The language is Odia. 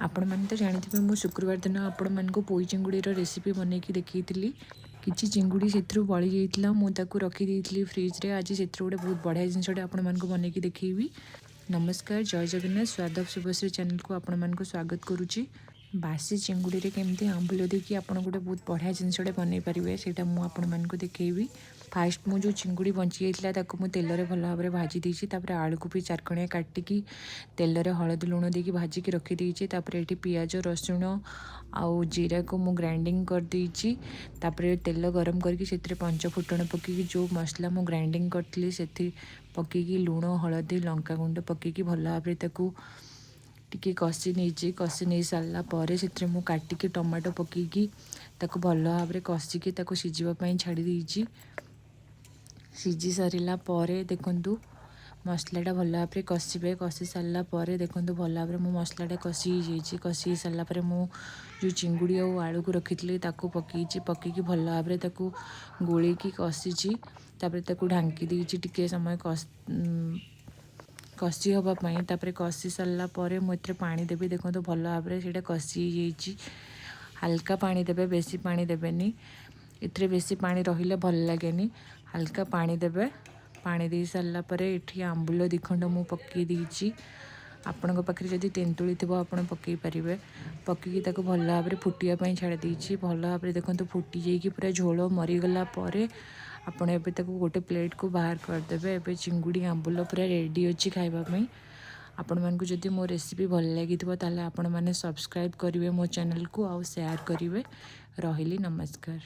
ଆପଣମାନେ ତ ଜାଣିଥିବେ, ମୁଁ ଶୁକ୍ରବାର ଦିନ ଆପଣମାନଙ୍କୁ ପୋଇ ଚିଙ୍ଗୁଡ଼ିର ରେସିପି ବନେଇକି ଦେଖେଇଥିଲି। କିଛି ଚିଙ୍ଗୁଡ଼ି ସେଥିରୁ ବଳି ଯାଇଥିଲା, ମୁଁ ତାକୁ ରଖିଦେଇଥିଲି ଫ୍ରିଜ୍ରେ। ଆଜି ସେଥିରୁ ଗୋଟେ ବହୁତ ବଢ଼ିଆ ଜିନିଷଟେ ଆପଣମାନଙ୍କୁ ବନେଇକି ଦେଖେଇବି। ନମସ୍କାର, ଜୟ ଜଗନ୍ନାଥ। ସ୍ୱାଦ ଅଫ୍ ଶୁଭଶ୍ରୀ ଚ୍ୟାନେଲକୁ ଆପଣମାନଙ୍କୁ ସ୍ୱାଗତ କରୁଛି। ବାସି ଚିଙ୍ଗୁଡ଼ିରେ କେମିତି ଆମ୍ବୁଲ ଦେଇକି ଆପଣ ଗୋଟେ ବହୁତ ବଢ଼ିଆ ଜିନିଷଟେ ବନେଇ ପାରିବେ, ସେଇଟା ମୁଁ ଆପଣମାନଙ୍କୁ ଦେଖେଇବି। ଫାଷ୍ଟ ମୁଁ ଯେଉଁ ଚିଙ୍ଗୁଡ଼ି ବଞ୍ଚି ଯାଇଥିଲା, ତାକୁ ମୁଁ ତେଲରେ ଭଲ ଭାବରେ ଭାଜି ଦେଇଛି। ତାପରେ ଆଳୁକୁ ବି ଚାରକଣିଆ କାଟିକି ତେଲରେ ହଳଦୀ ଲୁଣ ଦେଇକି ଭାଜିକି ରଖିଦେଇଛି। ତାପରେ ଏଠି ପିଆଜ, ରସୁଣ ଆଉ ଜିରାକୁ ମୁଁ ଗ୍ରାଇଣ୍ଡିଙ୍ଗ କରିଦେଇଛି। ତାପରେ ତେଲ ଗରମ କରିକି ସେଥିରେ ପଞ୍ଚ ଫୁଟଣ ପକାଇକି, ଯେଉଁ ମସଲା ମୁଁ ଗ୍ରାଇଣ୍ଡିଙ୍ଗ କରିଥିଲି ସେଥି ପକାଇକି, ଲୁଣ, ହଳଦୀ, ଲଙ୍କାଗୁଣ୍ଡ ପକାଇକି ଭଲ ଭାବରେ ତାକୁ ଟିକେ କଷି ନେଇଛି। କଷି ନେଇ ସାରିଲା ପରେ ସେଥିରେ ମୁଁ କାଟିକି ଟମାଟୋ ପକାଇକି ତାକୁ ଭଲ ଭାବରେ କଷିକି ତାକୁ ସିଝିବା ପାଇଁ ଛାଡ଼ି ଦେଇଛି। ସିଝି ସାରିଲା ପରେ ଦେଖନ୍ତୁ, ମସଲାଟା ଭଲ ଭାବରେ କଷିବେ। କଷି ସାରିଲା ପରେ ଦେଖନ୍ତୁ, ଭଲ ଭାବରେ ମୁଁ ମସଲାଟା କଷି ହେଇଯାଇଛି। କଷି ହେଇ ସାରିଲା ପରେ ମୁଁ ଯେଉଁ ଚିଙ୍ଗୁଡ଼ି ଆଉ ଆଳୁକୁ ରଖିଥିଲି, ତାକୁ ପକାଇଛି। ପକାଇକି ଭଲ ଭାବରେ ତାକୁ ଗୋଳେଇକି କଷିଛି। ତାପରେ ତାକୁ ଢାଙ୍କି ଦେଇଛି ଟିକେ ସମୟ କଷି ହେବା ପାଇଁ। ତାପରେ କଷି ସାରିଲା ପରେ ମୁଁ ଏଥିରେ ପାଣି ଦେବି। ଦେଖନ୍ତୁ, ଭଲ ଭାବରେ ସେଇଟା କଷି ହେଇଯାଇଛି। ହାଲକା ପାଣି ଦେବେ, ବେଶୀ ପାଣି ଦେବେନି। ଏଥିରେ ବେଶୀ ପାଣି ରହିଲେ ଭଲ ଲାଗେନି। ହାଲକା ପାଣି ଦେବେ। ପାଣି ଦେଇ ସାରିଲା ପରେ ଏଠି ଆମ୍ବୁଲ 2 ଖଣ୍ଡ ମୁଁ ପକାଇ ଦେଇଛି। ଆପଣଙ୍କ ପାଖରେ ଯଦି ତେନ୍ତୁଳି ଥିବ, ଆପଣ ପକାଇ ପାରିବେ। ପକାଇକି ତାକୁ ଭଲ ଭାବରେ ଫୁଟିବା ପାଇଁ ଛାଡ଼ି ଦେଇଛି। ଭଲ ଭାବରେ ଦେଖନ୍ତୁ, ଫୁଟି ଯାଇକି ପୁରା ଝୋଳ ମରିଗଲା ପରେ ଆପଣ ଏବେ ତାକୁ ଗୋଟେ ପ୍ଲେଟ୍କୁ ବାହାର କରିଦେବେ। ଏବେ ଚିଙ୍ଗୁଡ଼ି ଆମ୍ବୁଲ ପୁରା ରେଡ଼ି ଅଛି ଖାଇବା ପାଇଁ। ଆପଣମାନଙ୍କୁ ଯଦି ମୋ ରେସିପି ଭଲ ଲାଗିଥିବ, ତାହେଲେ ଆପଣମାନେ ସବସ୍କ୍ରାଇବ୍ କରିବେ ମୋ ଚ୍ୟାନେଲକୁ ଆଉ ସେୟାର କରିବେ। ରହିଲି, ନମସ୍କାର।